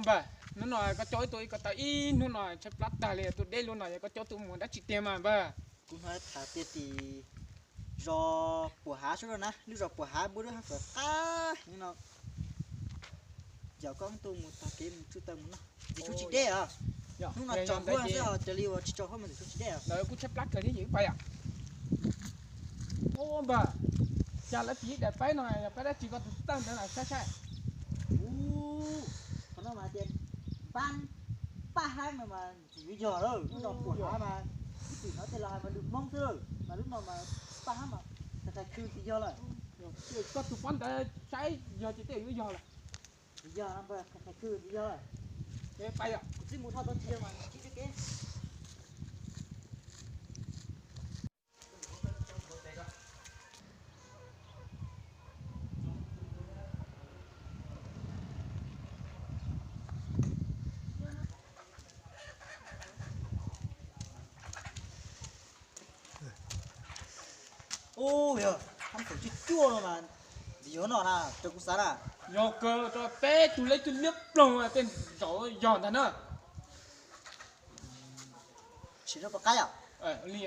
Npawg, hnub no koj coj wb tuaj ib kob taws ib hnub no tshaib plab tag li, tuaj deb luaj no yog koj coj tuaj mus dab tsi tiag mas npawg? Kuv hnov tham tias tim zos Puas Hav sub na, lub zos Puas Hav muaj lub hab fawm qab heev no. Yog koj tuaj mus tag kev mus tsuj taws mus noj, ntxim tshuav tsis deb os. Hnub no tsaus huab xwb os, raws li uas tsis tsaus huab mas ntxim tshuav tsis deb os. Lawv kuj tshaib plab kawg thiab yim pa yom. Ua npawg, cas lawv tiv daim paib no yog paib dab tsi koj tus tawj ntawd na saib saib. Ub, qhov no mas tias npab paj hab no mas ntxim yuav yog lawm, lub no Puas Hav mas ib txwm hnov tej laus hais mas lus Hmoob xwb lawm, mas lub no mas paj hab mas qhia qhia khw ntxim yog lawm. Koj tus pob ntawd saib yog ces tej yuav yog lawm. Ntxim yog no npawg, qhia qhia khw ntxim yog lawm. Kuv txib mus dhau tau tsis yog mas ib txoj kev. Ub, yog hab fawm cuaj cuaj no mas ntxim yog no na, raws kuv xav na. Yog kawg, rau peb tug leb tug liab ploog tej zaum yog ntag na. Sim rau pom qab yom. Li,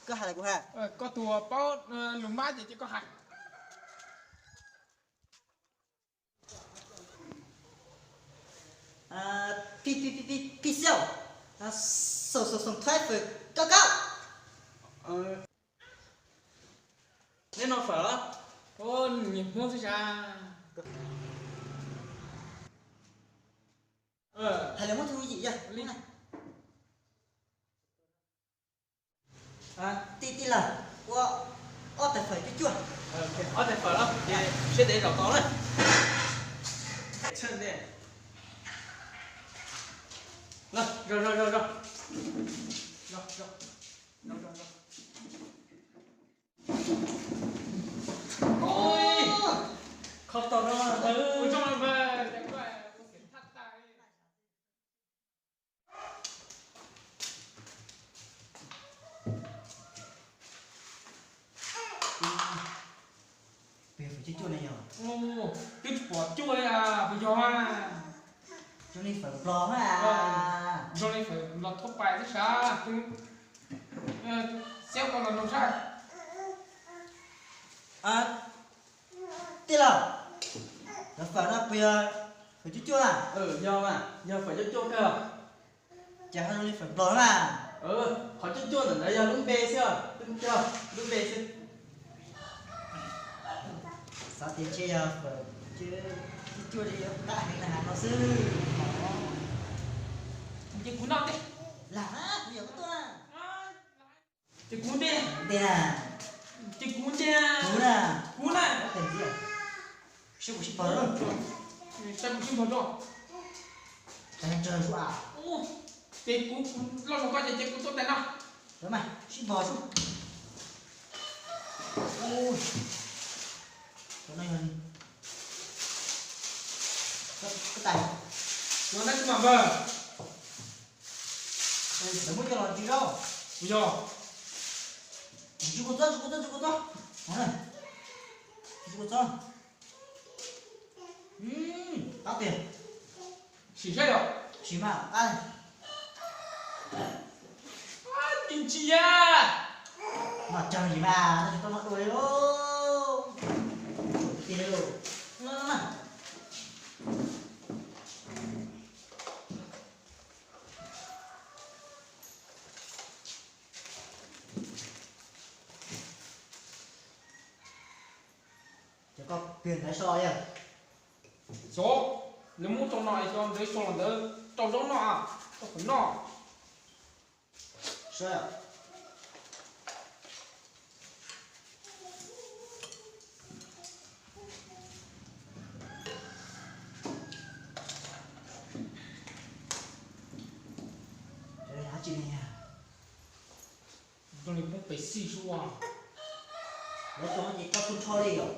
koj hais los kuv hais. Koj tus paub lus mab ces cia koj hais. Phi, phi, phi, phi, phi xiau, xoom, xoom, xoom thob fawm kab kab. Neb noj fawm los? Nyiam Hmoob xwb sas. Hais lus Hmoob txhob yim yog li. Tij, tij laug, ua ob tais fawm cuaj cuaj. Ob tais fawm los, siab ntev zaum tau na. Los, zaum, zaum, zaum, zaum. Ui, kho tau no ntawd. Peb fawm cuaj cuaj ne yog. Twb tsis pom cuaj li, puas yog? Zoo li fawm Nplog na. Zoo li fawm Nplog thoob pais xwb sas. Xeeb koj los nug saib. Tij laug, cov fawm no puas yog fawm cuaj cuaj na? Yog mas, yog fawm cuaj cuaj kawg. Ces ho zoo li fawm Nplog na. Qhov cuaj cuaj ntawm ntawd yog lub npe xwb, lub npe xwb. Xav tias ntshe yog fawm cuaj cuaj li yuav qab heev na has no xwb. Ces kuv noj tej. Lam, kuv yog koj tuaj na. Ces kuv ntiag. Ntiag na. Ces kuv ntiag. Kuv na. Kuv na. Saib kuv sib pog rau. Saib kuv sib pog rau. Ces kuv, kuv loj zog koj ces, ces kuv tuaj tais no. Mas sib pog sub. Ui. Koj tais. Lawv muab coj los ntsis zaub. Kuv yog. Ntsis kua txob, ntsis kua txob, ntsis kua txob. Ntsis kua txob. Qab tiag. Sim saib yom. Sim mas qab. Ntsis ntsia. Noj tsawg li mas, noj tsis tau noj dua li lauj. Tiag li lauj. Ces koj piag ntawv so yog. Xyov, nws muab rau no, xyov ntawv so los ntawd rau zaub noj, rau qhov noj. Zoo li poob pes xij sua. Lawv tso ces koj tuaj nrho li yom.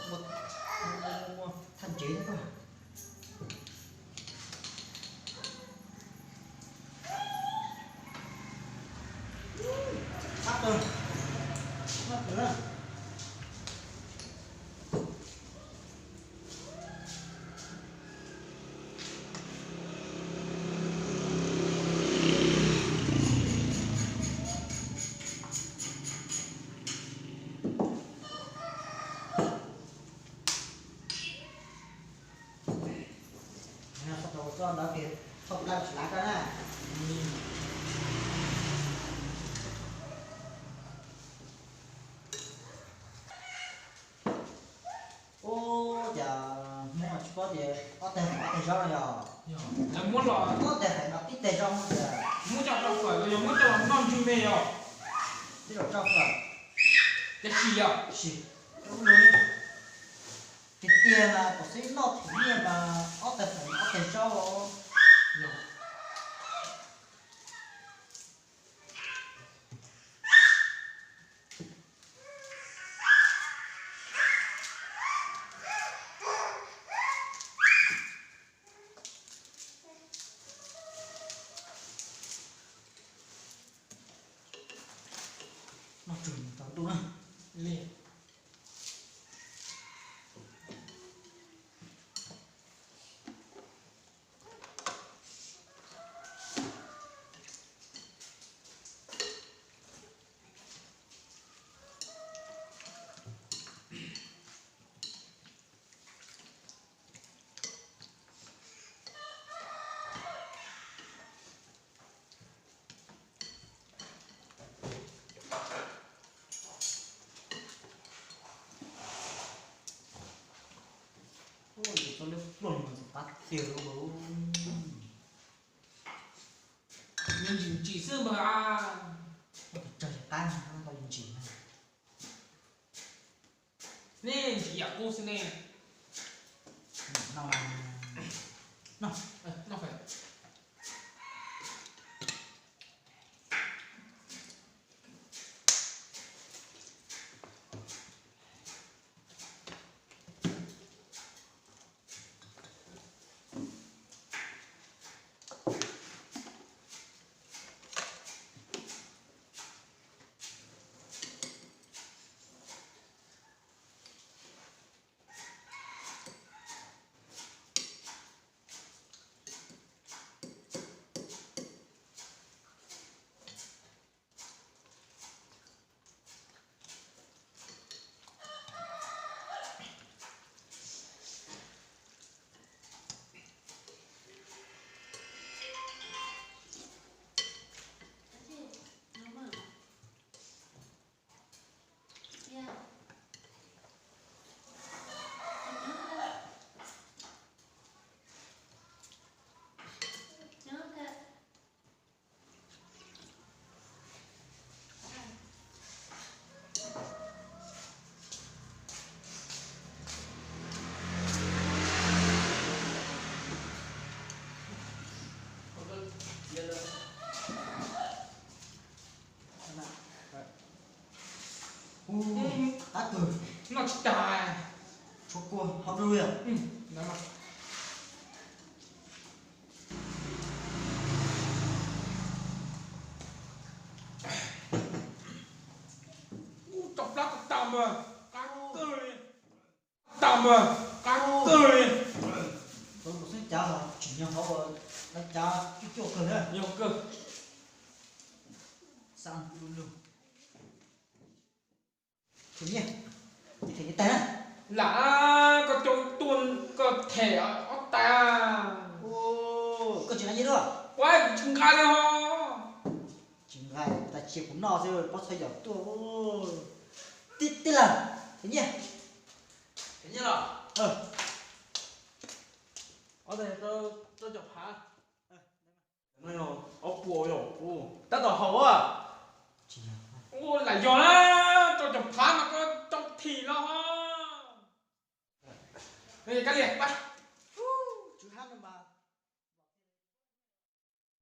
Muaj, muaj, muaj thaj ncev thiab. Sab kawg, sab kawg na. Txhob rau txoj ntawd ces txhob plab tsis lav koj na. Ub, cas Hmoob tsis paub tias ob teg feem ob teg zaub no yog? Lawv muab los ob teg feem no tib teg zaub no tias muab coj rau fawm los yog muab coj los noj ntswg me yog? Tej zaum rau fawm. Tab sis yog sis, tiag tiag mas pom xib noj thim nyiaj mas ob teg feem ob teg zaub. Noj tsum tau ntuj na. Li. Ua, tau lub pluag no ntxim qab tiag li. Me ntsis ntsis xwb npawg a. Tsawg qab no tau ntsis na. Nej ntsis yam qub xwb ne. No, no, no. Qab kawg. Noj tsis tas. Tshuav kua hauv rau yog. Ub, tau plab tau tas mas qab kawg li. Tas mas qab kawg li. Tau mus xeeb cav los tsim nyog hauv ua lawv cav cuaj cuaj kawg na. Yog kawg. Xav lug lug. Them nyiaj, them nyiaj tag na. Lam koj coj tuaj koj them ob tag. Koj tsis nqa nyiaj luaj? Kuv tsis nqa li ho. Tsis nqa tas cia kuv noj xwb, pob txha yaum tuaj. Tib tib lawm, them nyiaj. Them nyiaj los? Ob tag rau cov phav. Ob puas yom, tab tom haum a. Lam yog na, rau cov phav mas koj coj thim los ho. Kab liam pab.